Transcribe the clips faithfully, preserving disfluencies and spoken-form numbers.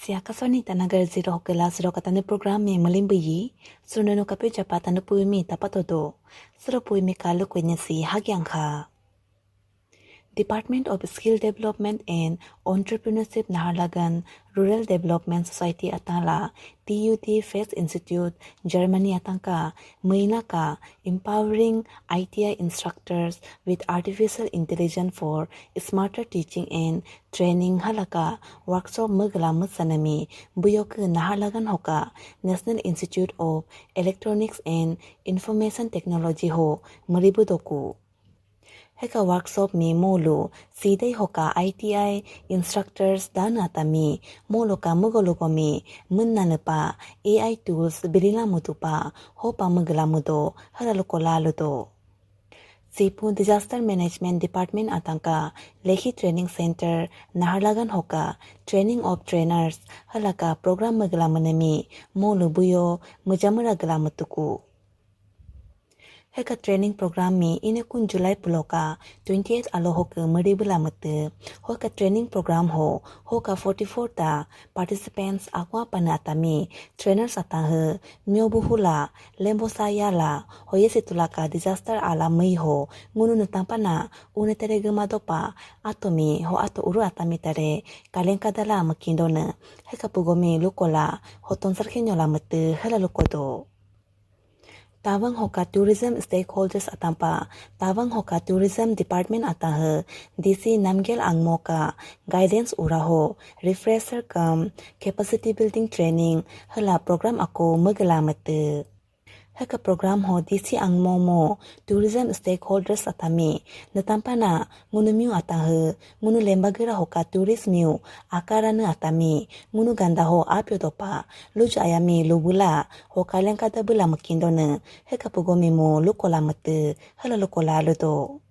Sia Akashvani Itanagar zero hoke la siro ka Tanii program mi malimbuyi. Siro nunu kapyo japa Tanii pui mi tapatodo. Siro pui mi kalu kuinyasi hagiang ha. Department of Skill Development and Entrepreneurship Naharlagun Rural Development Society atang la T U D Fest Institute Germany atang ka maina ka Empowering I T I Instructors with Artificial Intelligence for Smarter Teaching and Training halaka workshop magla masanami buyoke Naharlagun hoka National Institute of Electronics and Information Technology ho maribu doku. Heka workshop mi molu sidai hoka I T I instructors dana atami molu ka mugolugomi munnanepa A I tools bilila mutupa hopa mugla mudo halaluko laludo. Sipu Disaster Management Department atangka Lehi Training Center Naharlagun hoka Training of Trainers halaka program magla manami molu buyo mujamura gla mutuku. Heka training program mi inekun July puloka twenty-eight alo hoke maribula mate. Hoka training program ho hoka forty-four ta participants akwa pana atami trainers atang he myobuhula lembo saya la hoye situlaka disaster ala mei ho ngunu netampana une tere gema dopa atomi ho ato uru atami tare kalengka dala makindone. Heka pugomi lukola ho tonsar kenyola mate hela lukodo. Tawang hoka tourism stakeholders atampa, Tawang hoka tourism department atang he D C Namgyal Angmo ka guidance ura ho refresher cum capacity building training hela program ako magla mate. Heka program ho D C Angmo mo tourism stakeholders atami netampana ngunu miu atang he ngunu lembagira hoka tourist miu akarana atami ngunu ganda ho apyo dopa luju ayami lubula hoka lengka dabula makindone heka pugomi mo lukola mate hala lukola ludo.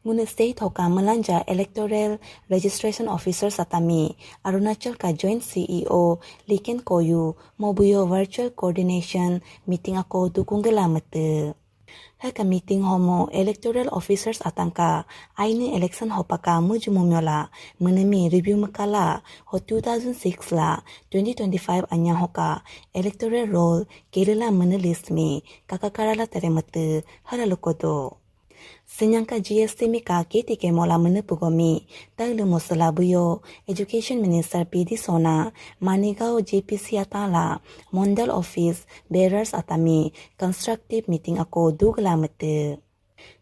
Ngunu state hoka malanja electoral registration officers atami Arunachal ka joint C E O Liken Koyu mobuyo virtual coordination meeting ako dukunggela mate. Heka meeting homo electoral officers atangka aini election hopaka muju mumyola menemi review mekala ho two thousand six la twenty twenty-five anya hoka electoral roll kelela mene list mi kakakarala tere mate hala lukodo. Senyangka G S T mika keti kemola mene pugomi taglu mosela buyo Education Minister P D Sona Manigao G P C atala Mondal Office Bearers atami constructive meeting ako dugla mate.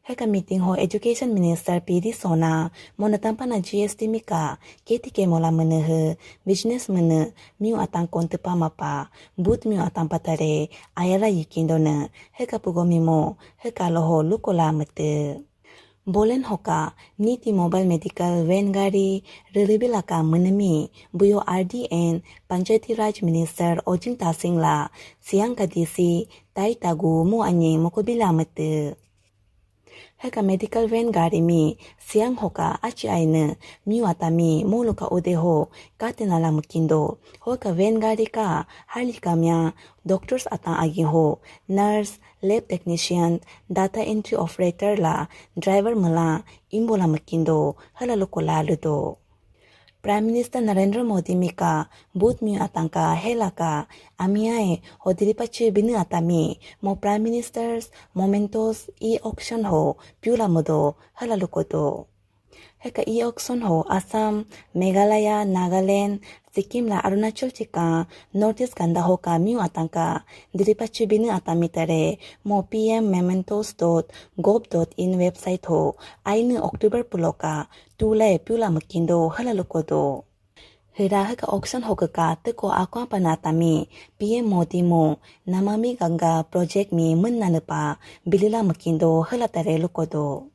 Heka meeting ho Education Minister P D Sona mo netampana G S T mika keti kemola mene he business mene miu atang kontepa mapa but miu atang patare ayala yikindone heka pugomi mo heka loho lukola mate. Bolen hoka Niti Mobile Medical Van gari relebilaka menemi buyo R D and Panchayati Raj Minister Ojing Tasing la Siang ka D C Tai Tagu mu anye mokobila mate. Heka medical van gari mi Siang hoka achi aine miu atami moluka ude ho katenala makindo. Hoka van gari ka hali kamya doctors atang agi ho, nurse, lab technician, data entry operator la driver mela imbola makindo hala lukola ludo. Prime Minister Narendra Modi mika but miu atangka helaka amiae ho diripachi bini atami mo Prime Minister's Mementos e-auction ho piula modo hala lukodo. Heka e-auction ho Assam, Meghalaya, Nagaland, Sikkim la Arunachal chika North East ganda hoka miu atangka diripachi bini atami tare mo P M mementos dot gov dot in website ho aine October puloka tulai piula makindo hala lukodo. Hira heka auction hokeka teko akwa panatami P M Modi mo Namami Ganga project mi mennanepa bilila makindo hala tare lukodo.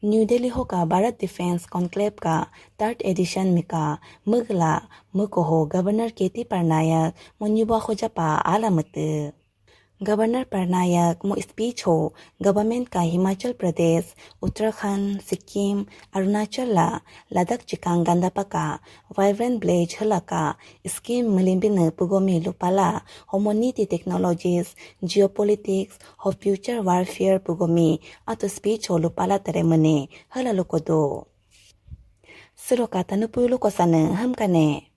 New Delhi hoka Bharat Defense Conclave ka third edition mika megla mekoho Governor K T Parnaik mo nyuba hojapa ala mete. Governor Parnaik mo speech ho government ka Himachal Pradesh, Uttarakhand, Sikkim, Arunachal la Ladakh chikang gandapa ka vibrant village helaka scheme melimbine pugomi lupala homo niti technologies, geopolitics ho future warfare pugomi ato speech ho lupala teremene hala lukodo. Siroka Tanii pui lukosane hamkane.